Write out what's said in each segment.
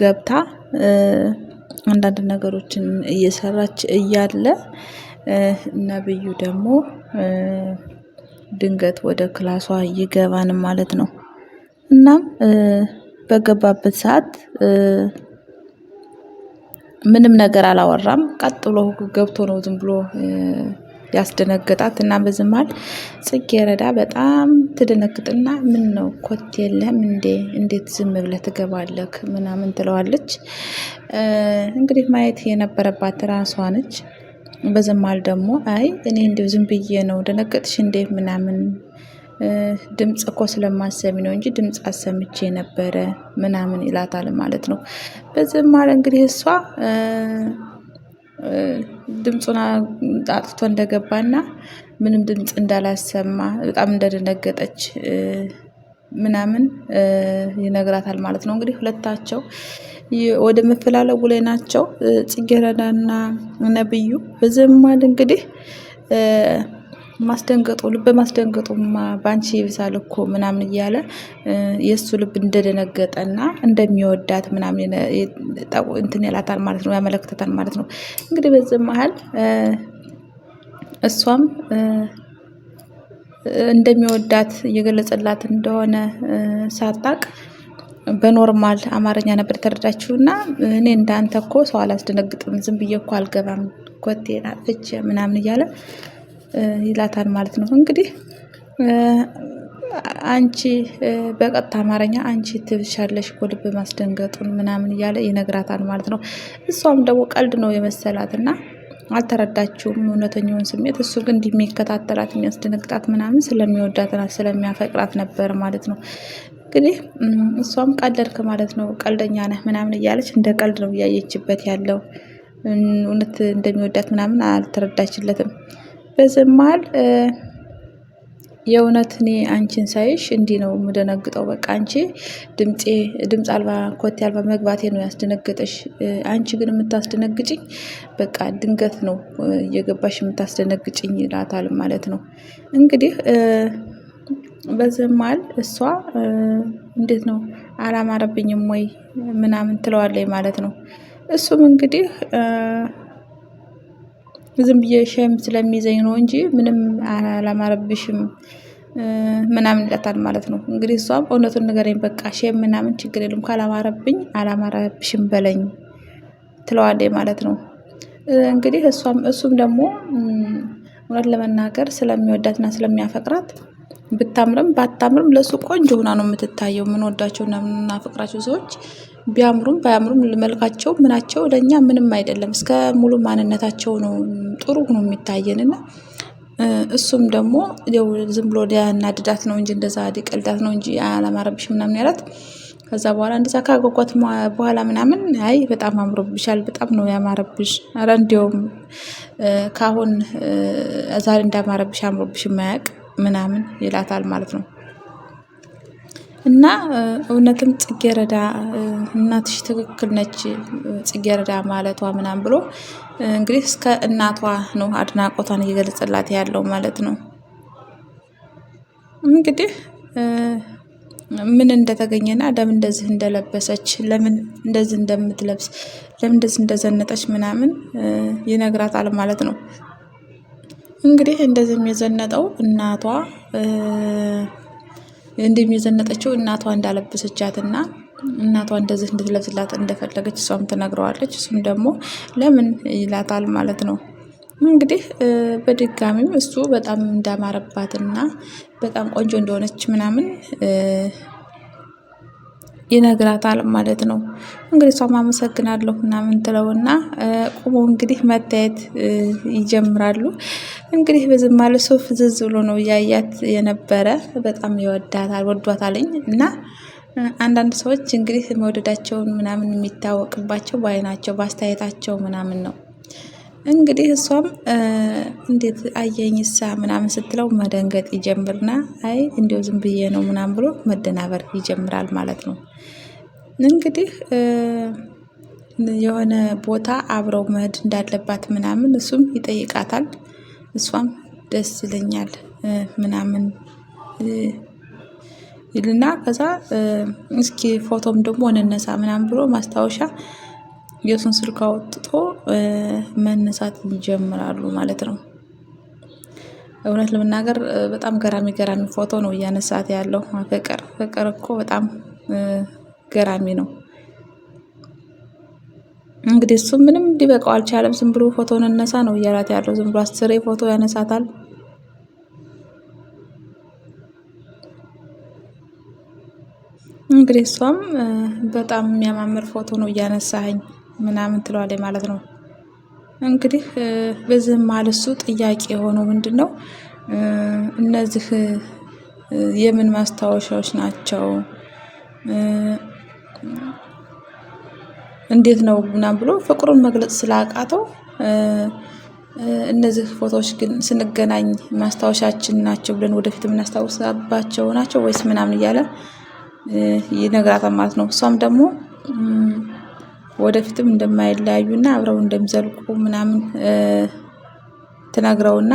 ገብታ አንዳንድ ነገሮችን እየሰራች እያለ ነብዩ ደግሞ ድንገት ወደ ክላሷ ይገባን ማለት ነው። እናም በገባበት ሰዓት ምንም ነገር አላወራም። ቀጥ ብሎ ገብቶ ነው ዝም ብሎ ያስደነገጣት እና በዚህ መሀል ጽጌረዳ በጣም ትደነግጥና ምን ነው ኮት የለህም እንዴ? እንዴት ዝም ብለህ ትገባለህ? ምናምን ትለዋለች። እንግዲህ ማየት የነበረባት ራሷ ነች። በዚህ መሀል ደግሞ አይ እኔ እንዲሁ ዝም ብዬ ነው ደነገጥሽ እንዴ ምናምን ድምፅ እኮ ስለማሰሚ ነው እንጂ ድምፅ አሰምቼ ነበረ ምናምን ይላታል ማለት ነው። በዚህ መሀል እንግዲህ እሷ ድምፁን አጥፍቶ እንደገባና ምንም ድምፅ እንዳላሰማ በጣም እንደደነገጠች ምናምን ይነግራታል ማለት ነው። እንግዲህ ሁለታቸው ወደ መፈላለጉ ላይ ናቸው ጽጌረዳና ነብዩ። በዚህም መሀል እንግዲህ ማስደንገጡ ልብ ማስደንገጡማ ባንቺ ይብሳል እኮ ምናምን እያለ የእሱ ልብ እንደደነገጠና እንደሚወዳት ምናምን እንትን ይላታል ማለት ነው፣ ያመለክተታል ማለት ነው። እንግዲህ በዚህ መሀል እሷም እንደሚወዳት እየገለጸላት እንደሆነ ሳታቅ በ normal አማርኛ ነበር የተረዳችው። እና እኔ እንዳንተ እኮ ሰው አላስደነግጥም፣ ዝም ብዬ እኮ አልገባም ኮቴን አጥፍቼ ምናምን እያለ ይላታል ማለት ነው። እንግዲህ አንቺ በቀጥታ አማርኛ አንቺ ትብሻለሽ እኮ ልብ ማስደንገጡን ምናምን እያለ ይነግራታል ማለት ነው። እሷም ደግሞ ቀልድ ነው የመሰላት እና አልተረዳችውም እውነተኛውን ስሜት። እሱ ግን እንዲህ የሚከታተላት የሚያስደነግጣት ምናምን ስለሚወዳትና ስለሚያፈቅራት ነበር ማለት ነው። እንግዲህ እሷም ቀለድክ ማለት ነው፣ ቀልደኛ ነህ ምናምን እያለች እንደ ቀልድ ነው እያየችበት ያለው። እውነት እንደሚወዳት ምናምን አልተረዳችለትም። በዚህ መሀል የእውነት እኔ አንቺን ሳይሽ እንዲህ ነው የምደነግጠው። በቃ አንቺ ድምፄ ድምፅ አልባ ኮቴ አልባ መግባቴ ነው ያስደነግጠሽ። አንቺ ግን የምታስደነግጭኝ በቃ ድንገት ነው እየገባሽ የምታስደነግጭኝ ይላታል ማለት ነው። እንግዲህ በዚህ መሀል እሷ እንዴት ነው አላማረብኝም ወይ ምናምን ትለዋለች ማለት ነው። እሱም እንግዲህ ዝም ብዬ shame ስለሚይዘኝ ነው እንጂ ምንም አላማረብሽም ምናምን ይላታል ማለት ነው። እንግዲህ እሷም እውነቱን ንገረኝ በቃ shame ምናምን ችግር የለም ካላማረብኝ አላማረብሽም በለኝ ትለዋለች ማለት ነው። እንግዲህ እሷም እሱም ደግሞ እውነት ለመናገር ስለሚወዳትና ስለሚያፈቅራት ብታምርም ባታምርም ለእሱ ቆንጆ ሆና ነው የምትታየው። የምንወዳቸውና የምናፈቅራቸው ሰዎች ቢያምሩም ባያምሩም መልካቸው ምናቸው ለእኛ ምንም አይደለም። እስከ ሙሉ ማንነታቸው ነው ጥሩ ሆኖ የሚታየን እና እሱም ደግሞ ያው ዝም ብሎ ሊያናድዳት ነው እንጂ እንደዛ ሊቀልዳት ነው እንጂ አላማረብሽ ምናምን ያላት። ከዛ በኋላ እንደዛ ካጓጓት በኋላ ምናምን አይ በጣም አምሮብሻል፣ በጣም ነው ያማረብሽ፣ ኧረ እንዲያውም ካሁን ዛሬ እንዳማረብሽ አምሮብሽ የማያውቅ ምናምን ይላታል ማለት ነው። እና እውነትም ጽጌረዳ እናትሽ ትክክል ነች ጽጌረዳ ማለቷ ምናምን ብሎ እንግዲህ እስከ እናቷ ነው አድናቆቷን እየገለጸላት ያለው ማለት ነው። እንግዲህ ምን እንደተገኘና ለምን እንደዚህ እንደለበሰች ለምን እንደዚህ እንደምትለብስ ለምን እንደዚህ እንደዘነጠች ምናምን ይነግራታል ማለት ነው። እንግዲህ እንደዚህ የዘነጠው እናቷ እንዲህም የዘነጠችው እናቷ እንዳለበሰቻትና እናቷ እንደዚህ እንድትለብስላት እንደፈለገች እሷም ትነግረዋለች። እሱም ደግሞ ለምን ይላታል ማለት ነው። እንግዲህ በድጋሚም እሱ በጣም እንዳማረባትና በጣም ቆንጆ እንደሆነች ምናምን ይነግራታል ማለት ነው። እንግዲህ እሷም አመሰግናለሁ ምናምን ትለውና ቁሞ እንግዲህ መታየት ይጀምራሉ። እንግዲህ በዝም ማለት ሰው ፍዝዝ ብሎ ነው እያያት የነበረ። በጣም ይወዳታል ወዷታለኝ እና አንዳንድ ሰዎች እንግዲህ መውደዳቸውን ምናምን የሚታወቅባቸው በአይናቸው በአስተያየታቸው ምናምን ነው። እንግዲህ እሷም እንዴት አየኝሳ ምናምን ስትለው መደንገጥ ይጀምርና አይ እንዲሁ ዝም ብዬ ነው ምናምን ብሎ መደናበር ይጀምራል ማለት ነው። እንግዲህ የሆነ ቦታ አብረው መሄድ እንዳለባት ምናምን እሱም ይጠይቃታል። እሷም ደስ ይለኛል ምናምን ይልና ከዛ እስኪ ፎቶም ደግሞ እንነሳ ምናምን ብሎ ማስታወሻ የሱን ስልክ አወጥቶ መነሳት ይጀምራሉ ማለት ነው። እውነት ለመናገር በጣም ገራሚ ገራሚ ፎቶ ነው እያነሳት ያለው። ፍቅር ፍቅር እኮ በጣም ገራሚ ነው። እንግዲህ እሱ ምንም ሊበቃው አልቻለም። ዝም ብሎ ፎቶ እንነሳ ነው እያላት ያለው። ዝም ብሎ አስሬ ፎቶ ያነሳታል። እንግዲህ እሷም በጣም የሚያማምር ፎቶ ነው እያነሳኸኝ ምናምን ትለዋለች ማለት ነው። እንግዲህ በዚህም መሀል እሱ ጥያቄ የሆነው ምንድን ነው እነዚህ የምን ማስታወሻዎች ናቸው? እንዴት ነው ምናምን ብሎ ፍቅሩን መግለጽ ስላቃተው እነዚህ ፎቶዎች ግን ስንገናኝ ማስታወሻችን ናቸው ብለን ወደፊት የምናስታውስባቸው ናቸው ወይስ ምናምን እያለ ይነግራታል ማለት ነው። እሷም ደግሞ ወደፊትም እንደማይለያዩና አብረው እንደሚዘልቁ ምናምን ትነግረውና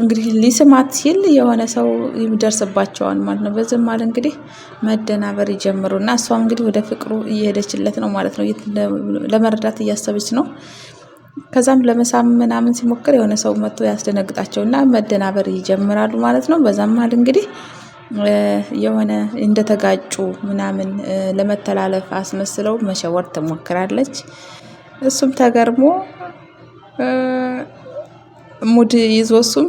እንግዲህ ሊስማት ሲል የሆነ ሰው ይደርስባቸዋል ማለት ነው። በዚህም መሃል እንግዲህ መደናበር ይጀምሩና እሷም እንግዲህ ወደ ፍቅሩ እየሄደችለት ነው ማለት ነው። ለመረዳት እያሰበች ነው። ከዛም ለመሳም ምናምን ሲሞክር የሆነ ሰው መጥቶ ያስደነግጣቸውና መደናበር ይጀምራሉ ማለት ነው። በዛም መሃል እንግዲህ የሆነ እንደተጋጩ ምናምን ለመተላለፍ አስመስለው መሸወር ትሞክራለች። እሱም ተገርሞ ሙድ ይዞ እሱም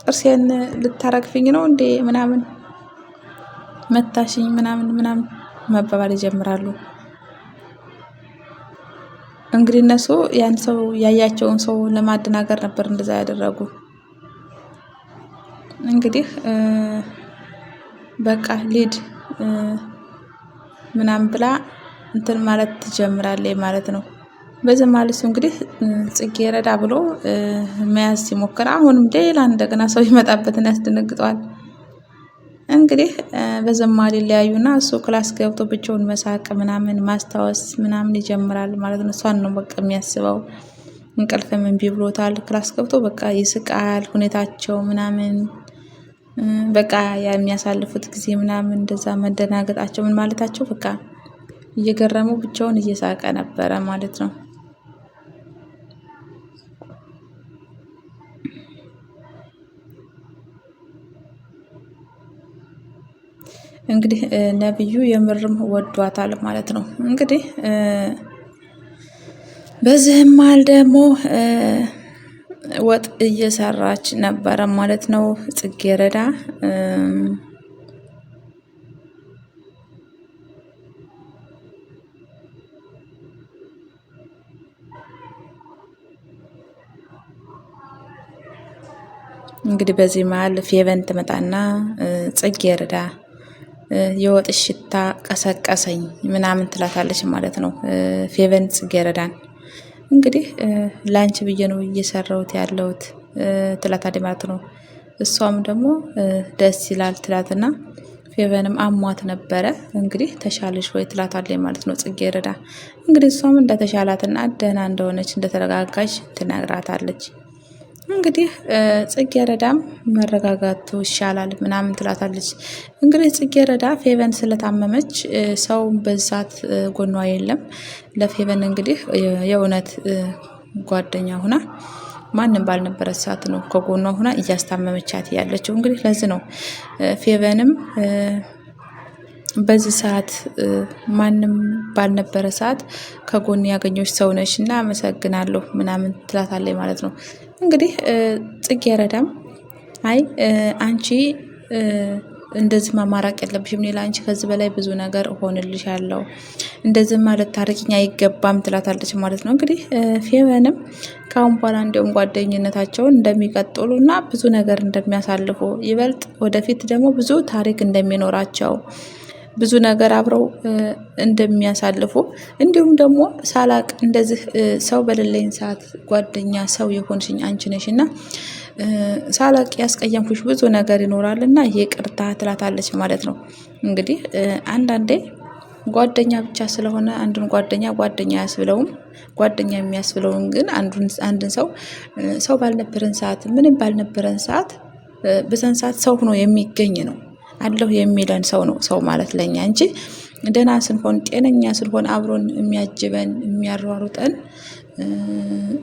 ጥርሴን ልታረግፍኝ ነው እንዴ ምናምን መታሽኝ ምናምን ምናምን መባባል ይጀምራሉ። እንግዲህ እነሱ ያን ሰው ያያቸውን ሰው ለማደናገር ነበር እንደዛ ያደረጉ። እንግዲህ በቃ ሊድ ምናምን ብላ እንትን ማለት ትጀምራለች ማለት ነው። በዚህ መሃል እሱ እንግዲህ ጽጌረዳ ብሎ መያዝ ሲሞክር አሁንም ሌላ እንደገና ሰው ይመጣበትን ያስደነግጠዋል። እንግዲህ በዚህ መሃል ይለያዩና እሱ class ገብቶ ብቻውን መሳቅ ምናምን ማስታወስ ምናምን ይጀምራል ማለት ነው። እሷን ነው በቃ የሚያስበው። እንቅልፍም እምቢ ብሎታል። class ገብቶ በቃ ይስቃል። ሁኔታቸው ምናምን በቃ የሚያሳልፉት ጊዜ ምናምን እንደዛ መደናገጣቸው ምን ማለታቸው በቃ እየገረመው ብቻውን እየሳቀ ነበረ ማለት ነው። እንግዲህ ነብዩ የምርም ወዷታል ማለት ነው። እንግዲህ በዚህም መሃል ደግሞ ወጥ እየሰራች ነበረ ማለት ነው ጽጌረዳ። እንግዲህ በዚህ መሀል ፌቨን ትመጣና ጽጌረዳ የወጥ ሽታ ቀሰቀሰኝ ምናምን ትላታለች ማለት ነው ፌቨን ጽጌረዳን። እንግዲህ ላንቺ ብዬ ነው እየሰራሁት ያለሁት ትላታለች ማለት ነው። እሷም ደግሞ ደስ ይላል ትላትና ፌቨንም አሟት ነበረ እንግዲህ ተሻለሽ ወይ ትላታለች ማለት ነው ጽጌረዳ። እንግዲህ እሷም እንደተሻላትና ደህና እንደሆነች እንደተረጋጋች ትነግራታለች። እንግዲህ ጽጌረዳም መረጋጋቱ ይሻላል ምናምን ትላታለች። እንግዲህ ጽጌረዳ ፌቨን ስለታመመች ሰው በዛት ጎኗ የለም። ለፌቨን እንግዲህ የእውነት ጓደኛ ሁና ማንም ባልነበረ ሰዓት ነው ከጎኗ ሁና እያስታመመቻት ያለችው። እንግዲህ ለዚህ ነው ፌቨንም በዚህ ሰዓት ማንም ባልነበረ ሰዓት ከጎን ያገኘች ሰው ነሽ እና አመሰግናለሁ ምናምን ትላታለች ማለት ነው። እንግዲህ ጽጌረዳም አይ አንቺ እንደዚህ ማማራቅ የለብሽም፣ እኔ ለአንቺ ከዚህ በላይ ብዙ ነገር እሆንልሻለሁ፣ እንደዚህ ማለት ታርቂኝ አይገባም ትላታለች ማለት ነው። እንግዲህ ፌቨንም ከአሁን በኋላ እንዲሁም ጓደኝነታቸውን እንደሚቀጥሉ እና ብዙ ነገር እንደሚያሳልፉ ይበልጥ ወደፊት ደግሞ ብዙ ታሪክ እንደሚኖራቸው ብዙ ነገር አብረው እንደሚያሳልፉ እንዲሁም ደግሞ ሳላቅ እንደዚህ ሰው በሌለኝ ሰዓት ጓደኛ ሰው የሆንሽኝ አንቺ ነሽ እና ሳላቅ ያስቀየምኩሽ ብዙ ነገር ይኖራል እና ይቅርታ ትላታለች ማለት ነው። እንግዲህ አንዳንዴ ጓደኛ ብቻ ስለሆነ አንዱን ጓደኛ ጓደኛ አያስብለውም። ጓደኛ የሚያስብለውን ግን አንድን ሰው ሰው ባልነበረን ሰዓት ምንም ባልነበረን ሰዓት በዛን ሰዓት ሰው ሆኖ የሚገኝ ነው። አለሁ የሚለን ሰው ነው ሰው ማለት ለኛ እንጂ ደህና ስንሆን ጤነኛ ስንሆን አብሮን የሚያጅበን፣ የሚያሯሩጠን፣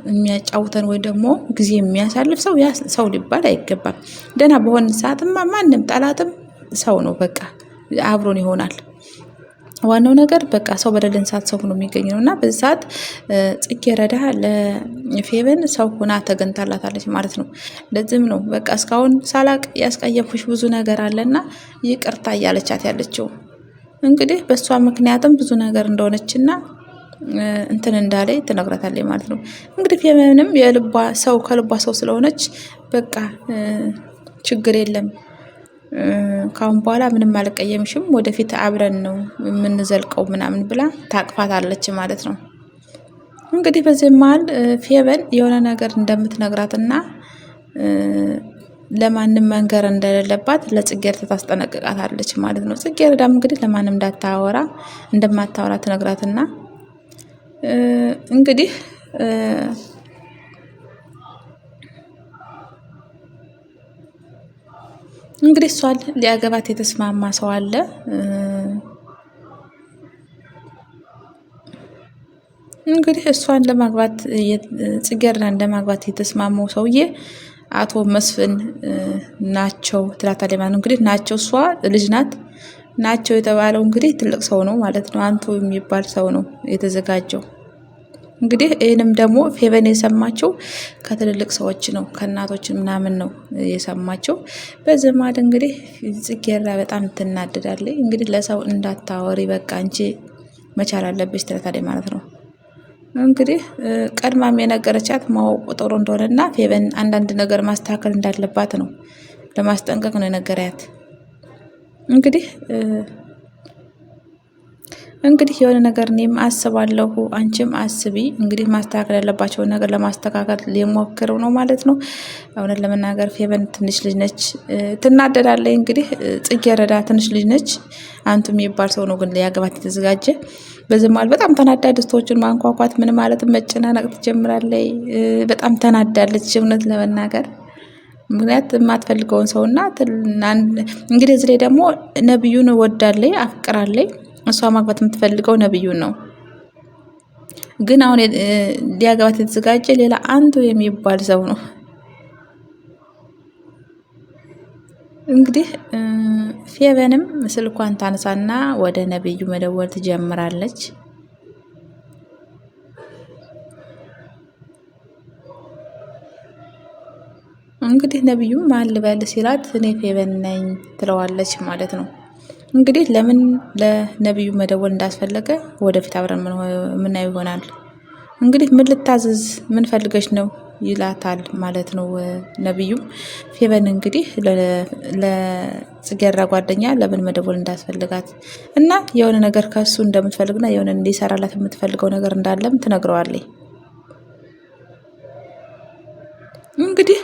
የሚያጫውተን ወይ ደግሞ ጊዜ የሚያሳልፍ ሰው ያ ሰው ሊባል አይገባም። ደህና በሆን ሰዓትማ ማንም ጠላትም ሰው ነው፣ በቃ አብሮን ይሆናል። ዋናው ነገር በቃ ሰው በሌለን ሰዓት ሰው ሆኖ የሚገኝ ነው። እና በዚህ ሰዓት ጽጌረዳ ለፌቨን ሰው ሆና ተገኝታላታለች ማለት ነው። ለዚህም ነው በቃ እስካሁን ሳላቅ ያስቀየምኩሽ ብዙ ነገር አለና ይቅርታ እያለቻት ያለችው። እንግዲህ በእሷ ምክንያትም ብዙ ነገር እንደሆነችና እንትን እንዳለ ትነግራታለች ማለት ነው። እንግዲህ ፌቨንም የልቧ ሰው ከልቧ ሰው ስለሆነች በቃ ችግር የለም፣ ካሁን በኋላ ምንም አልቀየምሽም፣ ወደፊት አብረን ነው የምንዘልቀው ምናምን ብላ ታቅፋታለች ማለት ነው። እንግዲህ በዚህ መሀል ፌቨን የሆነ ነገር እንደምትነግራትና ለማንም መንገር እንደሌለባት ለጽጌረዳ ታስጠነቅቃታለች ማለት ነው። ጽጌረዳም እንግዲህ ለማንም እንዳታወራ እንደማታወራ ትነግራትና እንግዲህ እሷን ሊያገባት የተስማማ ሰው አለ። እንግዲህ እሷን ለማግባት፣ ጽጌረዳን ለማግባት የተስማማው ሰውዬ አቶ መስፍን ናቸው ትላታለች ማለት ነው። እንግዲህ ናቸው፣ እሷ ልጅ ናት። ናቸው የተባለው እንግዲህ ትልቅ ሰው ነው ማለት ነው። አንቱ የሚባል ሰው ነው የተዘጋጀው። እንግዲህ ይህንም ደግሞ ፌቨን የሰማችው ከትልልቅ ሰዎች ነው፣ ከእናቶች ምናምን ነው የሰማችው። በዚህ መሀል እንግዲህ ጽጌረዳ በጣም ትናደዳለች። እንግዲህ ለሰው እንዳታወሪ በቃ አንቺ መቻል አለብሽ ትላታለች ማለት ነው። እንግዲህ ቀድማም የነገረቻት ማወቁ ጥሩ እንደሆነና ፌቨን አንዳንድ ነገር ማስተካከል እንዳለባት ነው፣ ለማስጠንቀቅ ነው የነገሪያት። እንግዲህ የሆነ ነገር እኔም አስባለሁ አንቺም አስቢ። እንግዲህ ማስተካከል ያለባቸውን ነገር ለማስተካከል ሊሞክረው ነው ማለት ነው። እውነት ለመናገር ፌቨን ትንሽ ልጅ ነች፣ ትናደዳለች። እንግዲህ ጽጌረዳ ትንሽ ልጅ ነች። አንቱ የሚባል ሰው ነው ግን ሊያገባት የተዘጋጀ። በዚህ መሀል በጣም ተናዳ ድስቶቹን ማንኳኳት ምን ማለት መጨናነቅ ትጀምራለች። በጣም ተናዳለች እውነት ለመናገር፣ ምክንያት የማትፈልገውን ሰውና እንግዲህ እዚህ ላይ ደግሞ ነብዩን ወዳለይ አፍቅራለይ። እሷ ማግባት የምትፈልገው ነብዩን ነው። ግን አሁን ሊያገባት የተዘጋጀ ሌላ አንቱ የሚባል ሰው ነው። እንግዲህ ፌቨንም ስልኳን ታነሳና ወደ ነብዩ መደወል ትጀምራለች። እንግዲህ ነብዩም ማን ልበል ሲላት እኔ ፌቨን ነኝ ትለዋለች ማለት ነው። እንግዲህ ለምን ለነብዩ መደወል እንዳስፈለገ ወደፊት አብረን የምናየው ይሆናል። እንግዲህ ምን ልታዘዝ፣ ምን ፈልገች ነው ይላታል ማለት ነው። ነብዩም ፌቨን እንግዲህ ለጽጌረዳ ጓደኛ ለምን መደወል እንዳስፈልጋት እና የሆነ ነገር ከሱ እንደምትፈልግና የሆነ እንዲሰራላት የምትፈልገው ነገር እንዳለም ትነግረዋለች። እንግዲህ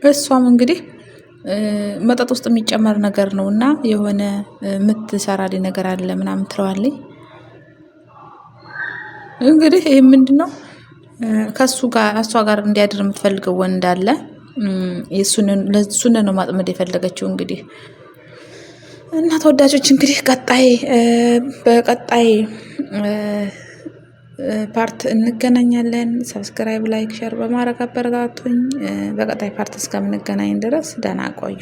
እሷም እንግዲህ መጠጥ ውስጥ የሚጨመር ነገር ነው እና የሆነ የምትሰራልኝ ነገር አለ ምናምን ትለዋለች። እንግዲህ ይህ ምንድን ነው? ከእሱ ጋር እሷ ጋር እንዲያድር የምትፈልገው ወንድ አለ። እሱን ነው ማጥመድ የፈለገችው እንግዲህ። እና ተወዳጆች እንግዲህ በቀጣይ part እንገናኛለን። Subscribe፣ like፣ share በማድረግ አበረታቱኝ። በቀጣይ part እስከምንገናኝ ድረስ ደህና ቆዩ።